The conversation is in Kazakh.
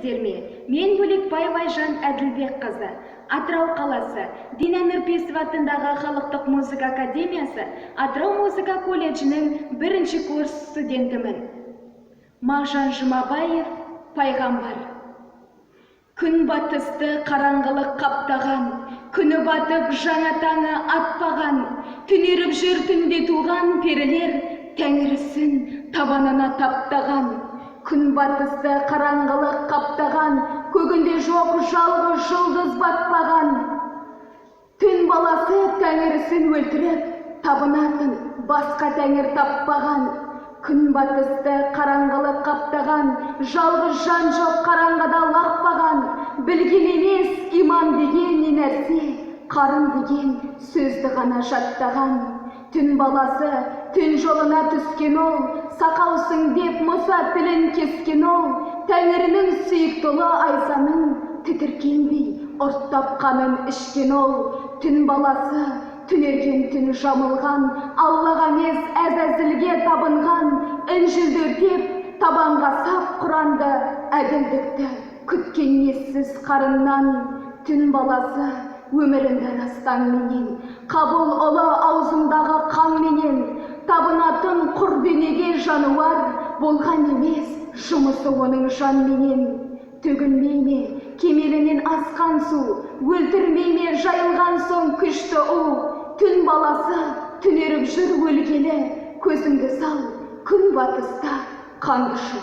Сәлеметсіздер ме? Мен Бөлекбаева Айжан Әділбекқызы, Атырау қаласы, Дина Нұрпейісова атындағы халықтық музыка академиясы Атырау музыка колледжінің бірінші курс студентімін. Мағжан Жұмабаев, «Пайғамбар». Күн батысты қараңғылық қаптаған, күні батып, жаңа таңы атпаған, түнеріп жүр түнде туған перілер, тәңірісін табанына таптаған. Күн батысты қараңғылық қаптаған, көгінде жоқ жалғыз жұлдыз батпаған. Түн баласы тәңірісін өлтіріп, табынатын басқа тәңір таппаған. Күн батысты қараңғылық қаптаған, жалғыз жан жоқ қараңғыда лақпаған. Білген емес иман деген не нәрсе, қарын деген сөзді ғана жаттаған. Түн баласы түн жолына түскен ол, сақаусың деп Мұса тілін кескен ол, тәңірінің сүйікті ұлы Айсаның тітіркенбей ұрттап қанын ішкен ол. Түн баласы түнерген түн жамылған, Аллаға емес, Әзәзілге табынған, Інжілді өртеп, табанға сап Құранды, әділдікті күткен ессіз қарыннан. Түн баласы өміріңді растаңменен, қабыл ұлы аузыңдағы қанменен, табынатын құр денеге жануар болған емес жұмысы оның жанменен. Төгілмей ме кемелінен асқан су, өлтірмей ме жайылған соң күшті у? Түн баласы түнеріп жүр өлгелі, көзіңді сал күн батыста қанды шу.